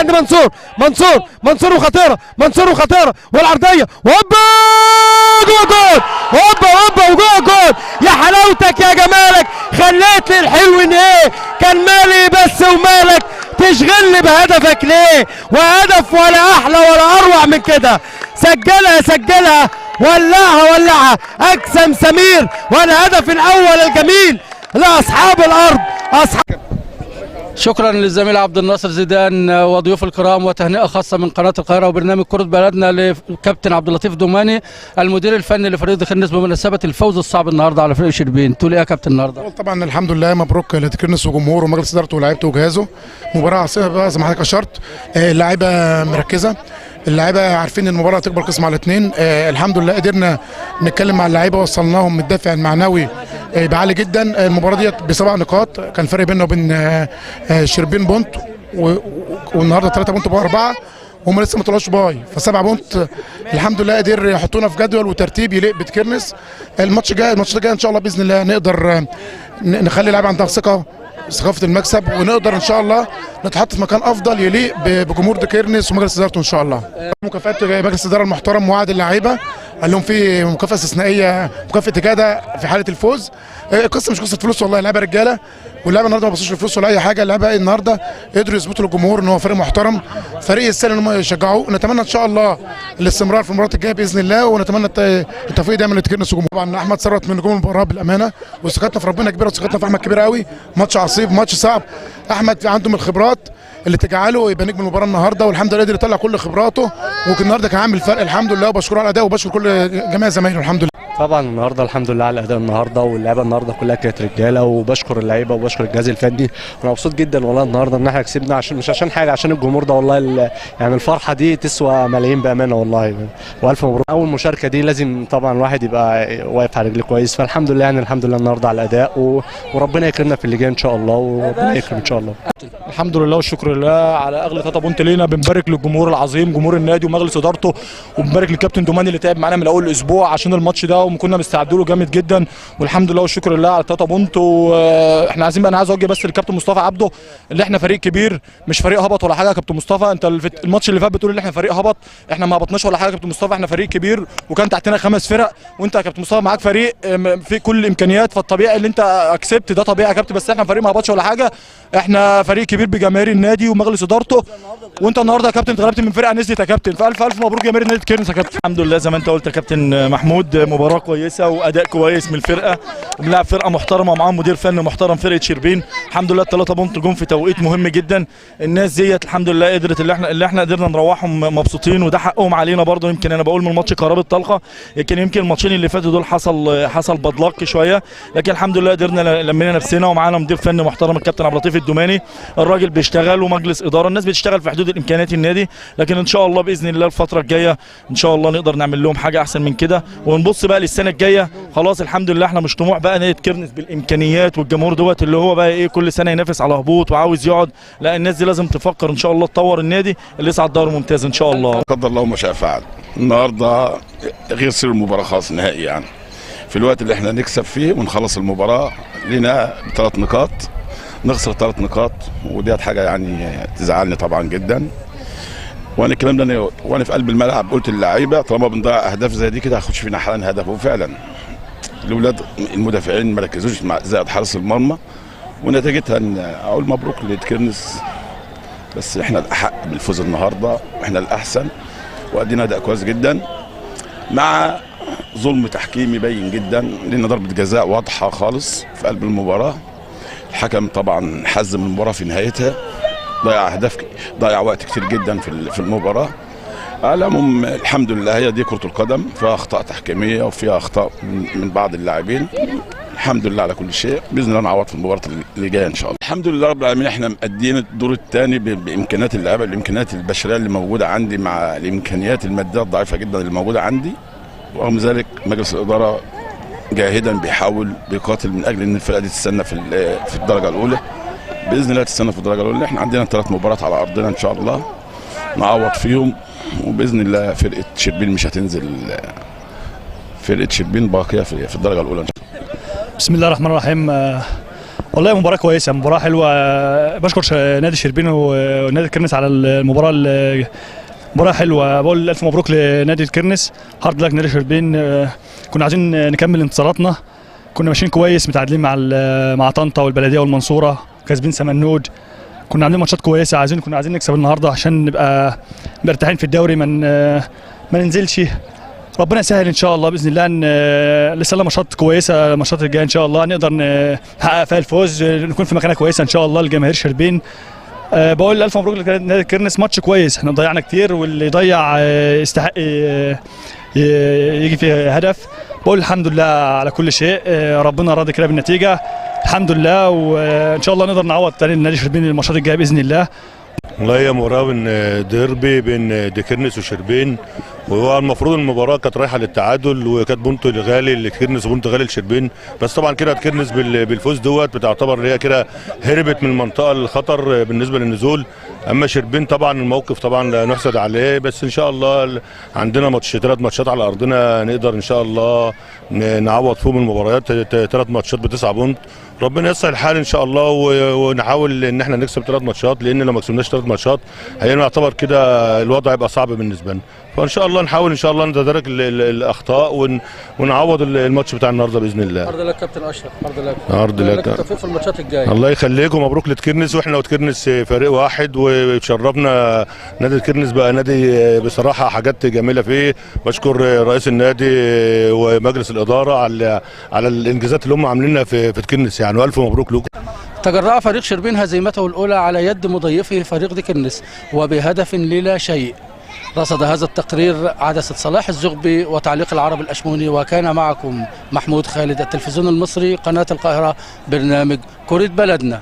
عند منصور، منصور، منصور وخطيرة، منصور وخطيرة والعرضيه، هوبا جوه جول، هوبا هوبا وجوه جول. يا حلاوتك يا جمالك، خليت لي الحلو ايه، كان مالي بس ومالك تشغلني بهدفك ليه، وهدف ولا احلى ولا اروع من كده. سجلها سجلها، ولعها ولعها اكسم سمير، والهدف الاول الجميل لاصحاب الارض اصحاب. شكرا للزميل عبد الناصر زيدان وضيوف الكرام، وتهنئه خاصة من قناة القاهرة وبرنامج كره بلدنا للكابتن عبد اللطيف دوماني المدير الفني لفريق دكرنس بمناسبة الفوز الصعب النهارده على فريق شربين. تقول ايه يا كابتن النهارده؟ طبعا الحمد لله، مبروك لدكرنس وجمهوره ومجلس ادارته ولاعيبته وجهازه. مباراة عصيبة زي ما حضرتك اشرت، اللعيبة مركزه، اللعيبة عارفين ان المباراة تكبر قسم على اثنين. الحمد لله قدرنا نتكلم مع اللعيبة، وصلناهم الدافع المعنوي بعالي جدا. المباراة ديت بسبع نقاط، كان فرق بيننا وبين شربين point، والنهارده 3 point بقى 4، وهم لسه ما طلعوش bye، فسبعة point الحمد لله قدر يحطونا في جدول وترتيب يليق بدكرنس. الماتش الجاي، الماتش الجاي ان شاء الله باذن الله نقدر نخلي اللعيبة عندها ثقة، ثقافة المكسب، ونقدر ان شاء الله نتحط في مكان افضل يليق بجمهور دكرنس ومجلس ادارته ان شاء الله. مكافآت مجلس الادارة المحترم وعد اللعيبة، قال لهم في مكافاة استثنائية، مكافاة اجاده في حاله الفوز. القصة مش قصة فلوس والله، اللعيبة رجاله، واللعيبة النهارده ما بصوش للفلوس ولا اي حاجة. اللعيبة النهارده قدروا يثبتوا للجمهور ان هو فريق محترم، فريق يستاهل ان هم يشجعوه. نتمنى ان شاء الله الاستمرار في المباريات الجاية باذن الله، ونتمنى التوفيق دايما لدكرنس وجمهور. طبعا احمد ثروت من نجوم المباراة بالامانة، وثقتنا في ربنا كبيرة وثقتنا في احمد كبيرة قوي. ماتش عصيب، ماتش صعب، احمد عنده من الخبرات اللي تجعله يبقى نجم المباراة النهارده، والحمد لله قدر يطلع كل خبراته، والنهارده كان عامل فرق الحمد لله، وبشكره على الاداء وبشكر كل جميع زمايله الحمد لله. طبعا النهارده الحمد لله على الاداء النهارده، واللعيبة النهارده كلها كانت رجاله، وبشكر اللعيبة وبشكر الجهاز الفني. انا مبسوط جدا والله النهارده ان احنا كسبنا، عشان مش عشان حاجة، عشان الجمهور ده والله، يعني الفرحة دي تسوى ملايين بامانه والله. والف مبروك. اول مشاركة دي لازم طبعا الواحد يبقى واقف على رجليه كويس، فالحمد لله يعني الحمد لله النهارده على الاداء، وربنا يكرمنا في اللي جاي ان شاء الله، وربنا يكرم ان شاء الله. الحمد لله والشكر لله على اغلى 3 point لينا. بنبارك للجمهور العظيم، جمهور النادي ومجلس ادارته، وبنبارك للكابتن دوماني اللي تعب معانا من اول اسبوع عشان الماتش ده، وكنا مستعدين له جامد جدا، والحمد لله والشكر لله على 3 point. واحنا عايزين بقى، انا عايز اوجه بس للكابتن مصطفى عبده اللي احنا فريق كبير، مش فريق هبط ولا حاجة. يا كابتن مصطفى انت الماتش اللي فات بتقول ان احنا فريق هبط، احنا ما هبطناش ولا حاجة يا كابتن مصطفى، احنا فريق كبير وكان تحتنا 5 فرق، وانت يا كابتن مصطفى معاك فريق في كل الامكانيات، فالطبيعي اللي انت كسبت ده طبيعي يا كابتن، بس احنا فريق ما هبطش ولا حاجة، احنا فريق كبير بجماهير النادي ومجلس ادارته. وانت النهارده يا كابتن اتغلبت من فرقه نزلت يا كابتن، فالف الف مبروك جماهير نادي كيرنس يا كابتن. الحمد لله زي ما انت قلت يا كابتن محمود، مباراة كويسة واداء كويس من الفرقة، وبنلعب فرقه محترمه ومعاهم مدير فني محترم فرقه شربين. الحمد لله الثلاثة point جم في توقيت مهم جدا. الناس ديت الحمد لله قدرت اللي احنا قدرنا نروحهم مبسوطين، وده حقهم علينا برضه. يمكن انا بقول من ماتش كهرباء الطلقة، يمكن الماتشين اللي فاتوا دول حصل bad luck شوية، لكن الحمد لله قدرنا لمينا نفسنا، ومعانا مدير فني محترم الكابتن عبد اللطيف الدوماني، الراجل بيشتغل ومجلس ادارة، الناس بتشتغل في حدود الامكانيات النادي. لكن ان شاء الله باذن الله الفترة الجاية ان شاء الله نقدر نعمل لهم حاجة احسن من كده، ونبص بقى للسنة الجاية. خلاص الحمد لله احنا مش طموح بقى نادي كيرنس بالامكانيات والجمهور دوت اللي هو بقى ايه كل سنة ينافس على هبوط وعاوز يقعد، لا الناس دي لازم تفكر ان شاء الله تطور النادي اللي يصعد دوري ممتاز ان شاء الله. قدر الله ما شاء فعل. النهارده غير سير المباراة خالص نهائي، يعني في الوقت اللي احنا نكسب فيه ونخلص المباراة لنا 3 نقاط، نخسر 3 نقاط، وديت حاجة يعني تزعلني طبعا جدا. وانا الكلام ده وانا في قلب الملعب قلت للعيبة طالما بنضيع اهداف زي دي كده هخش فينا حالا هدف، وفعلا الاولاد المدافعين ما ركزوش مع زائد حارس المرمى، ونتيجتها ان اقول مبروك لدكرنس، بس احنا الاحق بالفوز النهارده واحنا الاحسن، وادينا اداء كويس جدا مع ظلم تحكيمي باين جدا، لان ضربه جزاء واضحة خالص في قلب المباراة. الحكم طبعا حزم المباراة في نهايتها، ضيع اهداف، ضيع وقت كتير جدا في المباراة. على العموم الحمد لله هي دي كره القدم، فيها اخطاء تحكيميه وفيها اخطاء من بعض اللاعبين. الحمد لله على كل شيء، باذن الله نعوض في المباراة اللي جاية ان شاء الله. الحمد لله رب العالمين احنا مأديين الدور الثاني بامكانيات اللعيبة، الامكانيات البشرية اللي موجودة عندي مع الامكانيات المادية الضعيفة جدا اللي موجودة عندي، ورغم ذلك مجلس الادارة جاهدا بيحاول بيقاتل من اجل ان الفرقة دي تستنى في الدرجة الاولى. باذن الله تستنى في الدرجة الاولى. احنا عندنا 3 مباريات على ارضنا ان شاء الله نعوض فيهم، وباذن الله فرقه شربين مش هتنزل، فرقه شربين باقية في الدرجة الاولى ان شاء الله. بسم الله الرحمن الرحيم. والله مباراة كويسة، مباراة حلوة. بشكر نادي شربين ونادي الكرنس على المباراة، مباراة حلوة. بقول الف مبروك لنادي الكرنس، hard luck نادي شربين. كنا عايزين نكمل انتصاراتنا، كنا ماشيين كويس، متعادلين مع طنطا والبلديه والمنصوره، كاسبين سمنود، كنا عاملين ماتشات كويسة. كنا عايزين نكسب النهارده عشان نبقى مرتاحين في الدوري، ما ننزلش. ربنا يسهل ان شاء الله باذن الله، لسه لنا ماتشات كويسة، الماتشات الجاية ان شاء الله نقدر نحقق فيها الفوز، نكون في مكانه كويسة ان شاء الله لجماهير شربين. بقول الف مبروك لنادي الكرنس، ماتش كويس، احنا ضيعنا كتير واللي ضيع يستحق يجي فيه هدف. بقول الحمد لله على كل شيء، ربنا راضي كده بالنتيجة الحمد لله، وان شاء الله نقدر نعوض تاني لنادي شربين الماتشات الجاية باذن الله. والله هي مباراة بين ديربي بين دكرنس وشربين، وهو المفروض المباراة كانت رايحة للتعادل، وكانت point غالي لدكرنس و point غالي لشربين، بس طبعا كده دكرنس بالفوز دوت بتعتبر هي كده هربت من المنطقة الخطر بالنسبة للنزول. اما شربين طبعا الموقف طبعا لا نحسد عليه، بس ان شاء الله عندنا ماتش، 3 ماتشات على ارضنا نقدر ان شاء الله نعوض فيهم المباريات، 3 ماتشات ب9 point. ربنا ييسر الحال ان شاء الله، ونحاول ان احنا نكسب 3 ماتشات، لان لو ما كسبناش 3 ماتشات هيعتبر كده الوضع يبقى صعب بالنسبة لنا. فان شاء الله نحاول ان شاء الله نتدارك الاخطاء ونعوض الماتش بتاع النهارده باذن الله. hard luck كابتن اشرف، hard luck، hard luck التوفيق في الماتشات الجاية. الله يخليكم، مبروك لدكرنس، واحنا ودكرنس فريق واحد، وتشرفنا نادي دكرنس بقى نادي بصراحة حاجات جميلة فيه. بشكر رئيس النادي ومجلس الادارة على الانجازات اللي هم عاملينها في دكرنس يعني، والف مبروك لكم. تجرأ فريق شربين هزيمته الاولى على يد مضيفه فريق دكرنس وبهدف للا شيء. رصد هذا التقرير عدسة صلاح الزغبي وتعليق العرب الأشموني، وكان معكم محمود خالد، التلفزيون المصري، قناة القاهرة، برنامج كرة بلدنا.